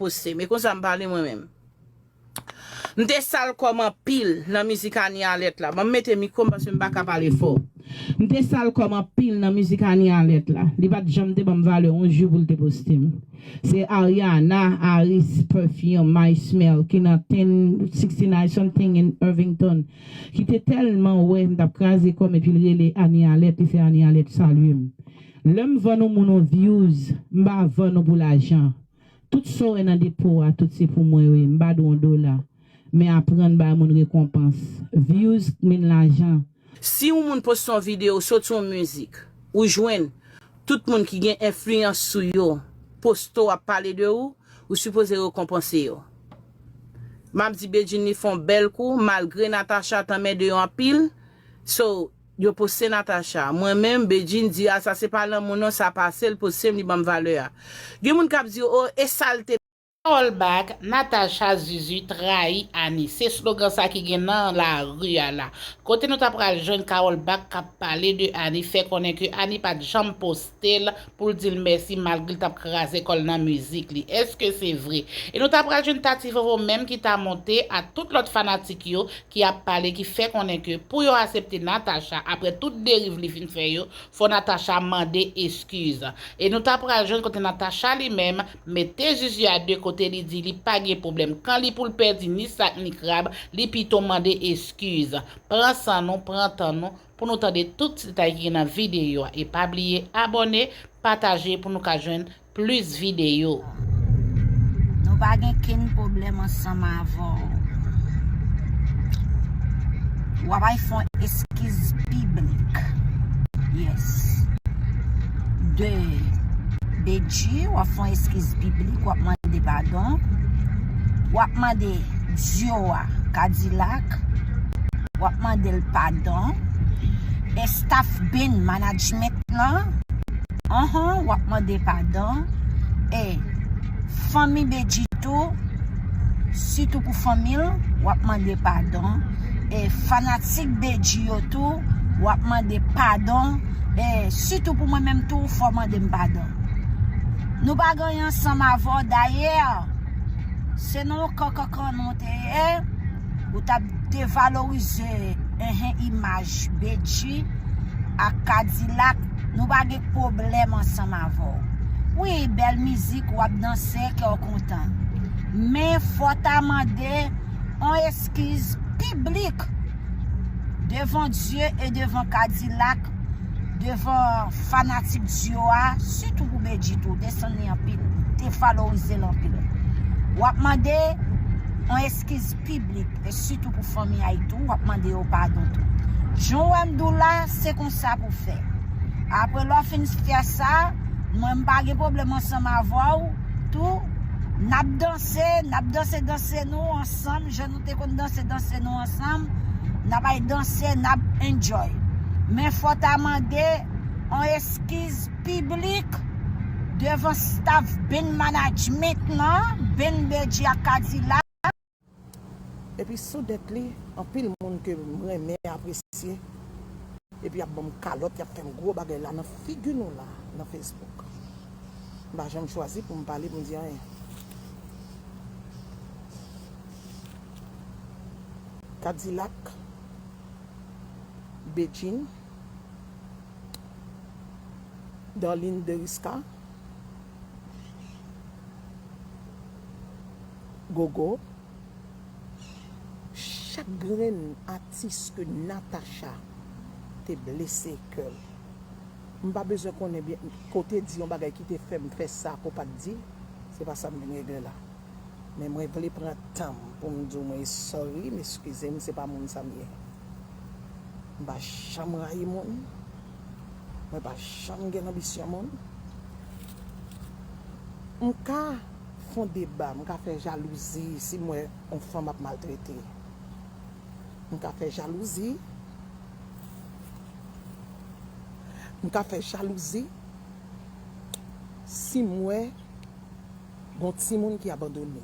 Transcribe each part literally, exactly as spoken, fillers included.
poste. Men konsa m pale mwen menm. M te sal kò m anpil nan mizik Ani Alèt la. Ban m mete mikwo m paske m pa ka pale fò. M te sal kò m anpil nan mizik Ani Alèt la. Li pa t janm te ban m valè yon jou pou l te poste m. Se Ariana Harris Perfume, My Smell, ki nan ten sixty-nine something in Irvington, ki te tèlman wè m t ap kraze kò m epi l rele Ani Alèt, li fè Ani Alèt salye m. Lè m vann yon moun yon views, m pa vann ou pou lajan. Tout sa w wè nan depo a, tout se pou mwen yo ye. M pa dwe yon dola. Men aprann bay moun rekonpans. Views min lajan. Si yon moun poste yon videyo, soti yon mizik, ou jwenn tout moun ki gen enfliyans sou yo poste w ap pale de ou, ou sipoze rekonpanse yo. M ap di Bedjine li fè yon bèl kou, malgre Natacha t anmède yo anpil. So, yo poste Natacha. Mwen menm, Bedjine di, a, sa se pa lanmou non, sa pase l poste m, li ban m valè a. Gen moun k ap di, o, e sa l te. Carole Back, Natacha Zuzu trayi Ani. Se slogan sa ki gen nan lari a la. Kote nou ta pral jwenn Carole Back k ap pale de Ani, fè konnen ke Ani pa t janm poste l pou l di l mèsi malgre l t ap kraze kò l nan mizik li. Èske se vre? E nou ta pral jwenn Tati Vovo menm ki ta monte a tout lòt fanatik yo ki ap pale, ki fè konnen ke pou yo aksepte Natacha, apre tout deriv li fin fè yo, fò Natacha mande eskiz. E nou ta pral jwenn kote Natacha li menm mete Zuzu a de kote, li di li pa gen pwoblèm. Kan li pou l pèdi ni sak ni krab, li pito mande eskiz. Pran san nou, pran tan nou, pou nou tande tout ti detay ki gen nan videyo a. E pa bliye abòne, pataje pou nou ka jwenn plis videyo. Nou pa gen kenn pwoblèm ansanm avè w. W ap al fè yon eskiz piblik. Yes. De Bedji, w ap fè yon eskiz piblik, w ap mande padon. W ap mande Dio a, Kadilak. W ap mande l padon. E staff Bin Management lan, anhan, w ap mande padon. E fanmi Bedji tou, sitou pou fanmi l, w ap mande padon. E fanatik Bedji yo tou, w ap mande padon. E sitou pou mwen menm tou, fò w mande m padon. Nou pa gen anyen ansanm avè w. Dayè, se nan yon kankankan nou te ye, ou t ap devalorize, enhen, imaj Bedji ak Kadilak. Nou pa gen pwoblèm ansanm avè w. Wi, bèl mizik, w ap danse, kè w kontan. Men fò w ta mande yon eskiz piblik devan Dye e devan Kadilak, devan fanatik Dio a, sitou pou Bedji tou, desann li anpil, devalorize l anpil. W ap mande yon eskiz piblik, e sitou pou fanmi a tou, w ap mande yo padon tou. Jan w wè m di w la, se konsa pou fè. Apre lè w fin fè sa, mwen m pa gen pwoblèm ansanm avè w tou. N ap danse, n ap danse danse nou ansanm, jan nou te konn danse danse nou ansanm. N ap al danse, n ap enjoy. Men fò w ta mande yon eskiz piblik devan staff Bin Management lan, Bin Bedji ak Kadilak. Epi sou nèt li, anpil moun ke m renmen, apresye, epi y ap ban m kalòt, y ap fè m gwo bagay la nan figi nou la, nan Facebook. M pa janm chwazi pou m pale, pou m di anyen. Kadilak, Bedjine, Darline Deriska, Gogo, chak grenn atis ke Natacha te blese kè l. M pa bezwen konnen byen, ke w te di yon bagay ki te fè m fè sa ke w pa t di, se pa sa m vin regle la. Men mwen vle pran tan m pou m di w mwen sorry, m eskize m, se pa moun sa m ye. M pa janm rayi moun. Mwen pa janm gen lanbisyon moun. M ka fè yon deba, m ka fè jalouzi si m wè yon fanm ap maltrete. M ka fè jalouzi. M ka fè jalouzi si m wè gon timoun ki abandone.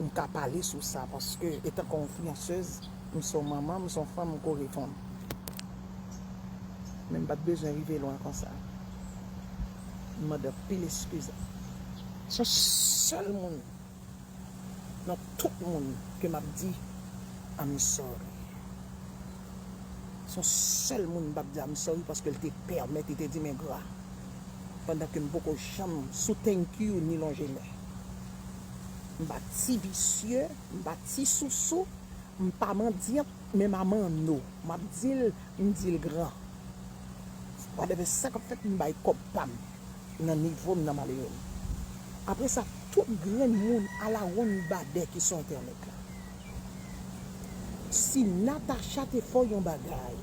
M ka pale sou sa paske, etanke yon enfliyansèz, m se yon manman, m se yon fanm, m kore fanm. Men m pa t bezwen rive lwen konsa. M mande anpil eskiz. Se yon sèl moun nan tout moun ke m ap di I'm sorry. Se yon sèl moun m p ap di I'm sorry paske l te pèmèt, li te di m engra. Pandan ke m poko janm sou thank you ni lonje men. M pa ti visye, m pa ti sousou, m pa mandyant, men m a manno. M ap di l, m di l gran. Whatever sa k ap fèt, m bay kòb pa m nan nivo m, nan malere m. Apre sa, tout grenn moun alawonnbadè ki sou entènèt la. Si Natacha te fè w yon bagay,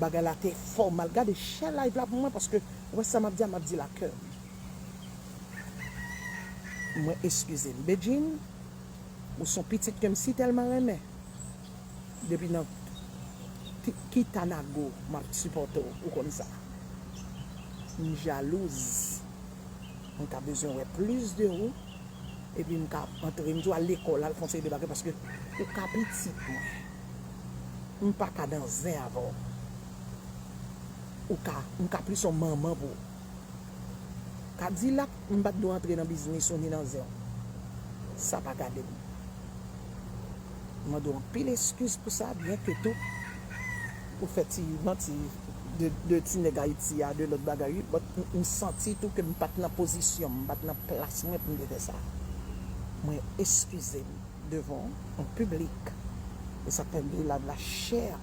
bagay la te fè w mal, gade share live la pou mwen, paske ou wè sa m ap di a, m ap di l ak kè m. Mwen eskize m. Bedjine, ou se yon pitit ke m si tèlman renmen. Depi nan Ki-, Kitanago, m ap sipòte w, ou konn sa. M jalouz. Mwen ta bezwen wè plis de ou. Epi m ka antre, m di w al lekòl, al fè yon seri de bagay, paske ou ka pitit mwen. M pa ka nan zen avè w. Ou ka, m ka plis yon manman pou ou. Kadilak, m pa t dwe antre nan biznis ou ni nan zen w. Sa pa gade m. M mande w anpil eskiz pou sa, byen ke tou, ou fè ti manti de, de ti nèg Ayiti a, de lòt bagay, wi, but m, m santi tou ke m pa t nan pozisyon m, m pa t nan plas mwen pou m te fè sa. Mwen eskize m devan yon piblik. E sa k fè m di live la share.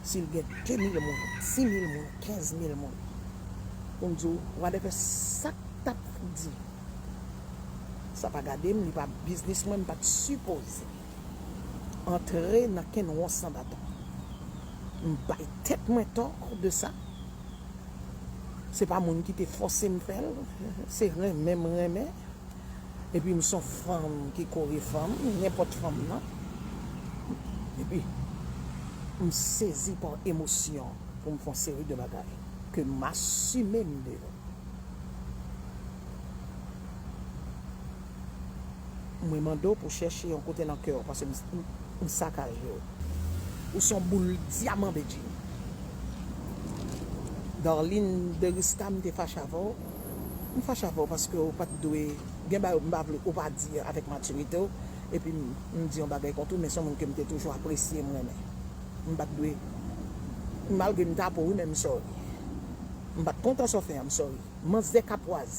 Si l gen de mil moun, dis mil moun, kenz mil moun, pou m di w, whatever sa k t ap di, sa pa gade m, li pa biznis mwen, m pa t sipoze antre nan kenwons an baton. M bay tèt mwen tò de sa. Se pa moun ki te fòse m fè l, se renmen m renmen. Epi m se yon fanm ki kore fanm, nenpòt fanm nan. Epi m sezi pa emosyon pou m fè yon seri de bagay ke m asime m devan. Mwen mande w pou chèche yon kote nan kè w, paske m, m, m sakaje w. Ou se yon boul dyaman, Bedjine. Darline Derista, m te fache avè w. M fache avè w paske w pa t dwe gen bagay m pa vle ou pa di avèk matirite w. Epi m, m di yon bagay kont ou, men se yon moun ke m te toujou apresye, m renmen. M pa t dwe, malgre m ta pou wi, men m sorry. M pa t kontan sa w fè a, m sorry. Manzè Kapwaz.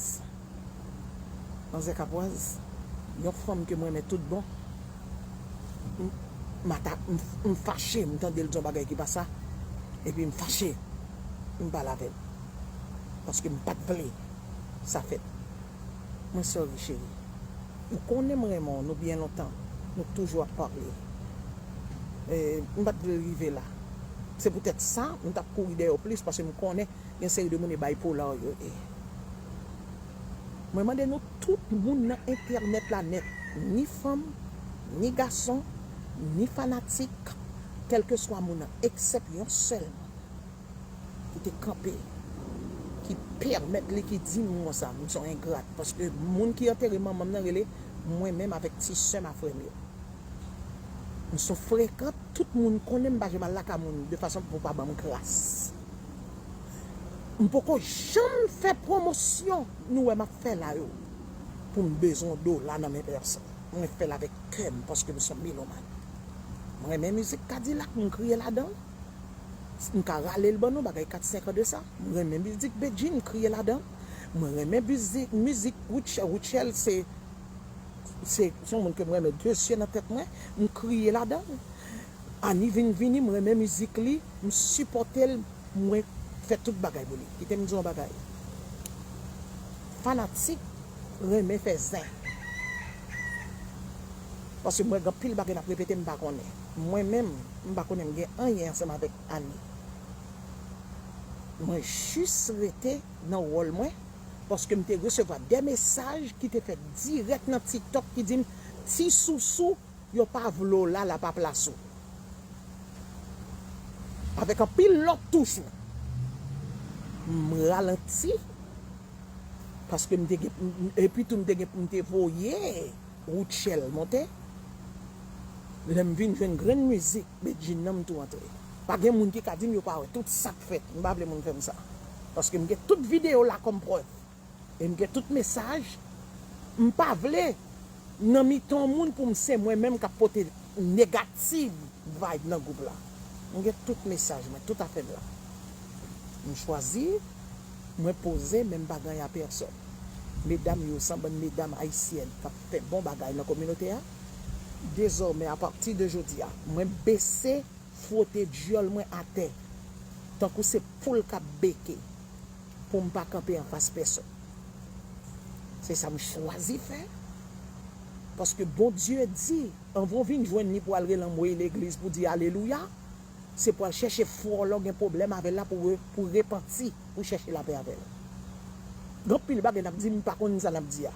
Manzè Kapwaz, yon fanm ke m renmen tout bon. M, m ata-, m, m fache, m tande l di yon bagay ki pa sa. Epi m fache. M pale avè l. Paske m pa t vle sa fèt. Mwen sorry, cheri. Ou konnen m renmen w, nou byen lontan. Nou toujou ap pale. E, m pa t vle rive la. Se poutèt sa, m t ap kouri dèyè w plis, paske m konnen gen seri de moun e bipolar yo ye. Mwen mande nou tout moun nan entènèt la nèt, ni fanm, ni gason, ni fanatik, kèlkeswa moun nan, eksèp yon sèl moun ki te kanpe, ki pèmèt li, ki di m konsa, m se yon engrat, paske moun ki antere manman m nan rele mwen menm avèk ti sè m a frè m yo. M se yon frekant, tout moun konnen m pa janm al lakay moun de fason pou pa ban m kras. M poko janm fè pwomosyon nou wè m ap fè la yo pou m bezwen yon dola nan men pèsonn. Mwen fè l avèk kè m paske m se yon melomàn. Mwen renmen mizik Kadilak, m kriye ladan l. M ka rale l ban nou, bagay kat senk an de sa. Mwen renmen mizik Bedjine, m kriye ladan l. Mwen renmen mizik, mizik Rutshelle. Rutshelle se, se, se yon moun ke mwen renmen de zye nan tèt mwen. M kriye ladan l. Annie vin vini, m renmen mizik li, m sipòte l, mwen fè tout bagay pou li. Kite m di w yon bagay. Fanatik renmen fè zen. Paske mwen gen anpil bagay n ap repete m pa konnen. Mwen menm, m pa konnen m gen anyen ansanm avèk Annie. Mwen jis rete nan wòl mwen, paske m te resevwa de mesaj ki te fèt dirèk nan TikTok ki di m, "Ti Sousou, yo pa vle w la, la pa plas ou." Avèk anpil lòt toujou. M ralanti, paske m te gen, m, epi tou m te gen pou m te voye Rutshelle monte. Lè m vin jwenn grenn mizik Bedjine nan, m tou antre. Pa gen moun ki ka di m yo pa wè tout sa k fèt. M pa vle moun fè m sa. Paske m gen tout videyo la kòm prèv. E m gen tout mesaj. M pa vle nan mitan yon moun pou m se mwen menm k ap pote negative vibe nan gwoup la. M gen tout mesaj mwen, tout afè m la. M chwazi, mwen poze, men m pa ganyan a pèsòn. Medam yo, se yon bann medam ayisyèn k ap fè bon bagay nan kominote a. Dezòmè, apati de jodi a, mwen bese fwote dyòl mwen atè, tankou se poul k ap beke, pou m pa kanpe anfas pèsòn. Se sa m chwazi fè. Paske Bondye di, anvan w vin jwenn li pou al rele anmwey legliz pou di alelouya, se pou al chèche frè w la w gen pwoblèm avè l la pou, pou repanti, pou chèche lapè avè l. Gen anpil bagay n ap di, m pa konn sa n ap di a.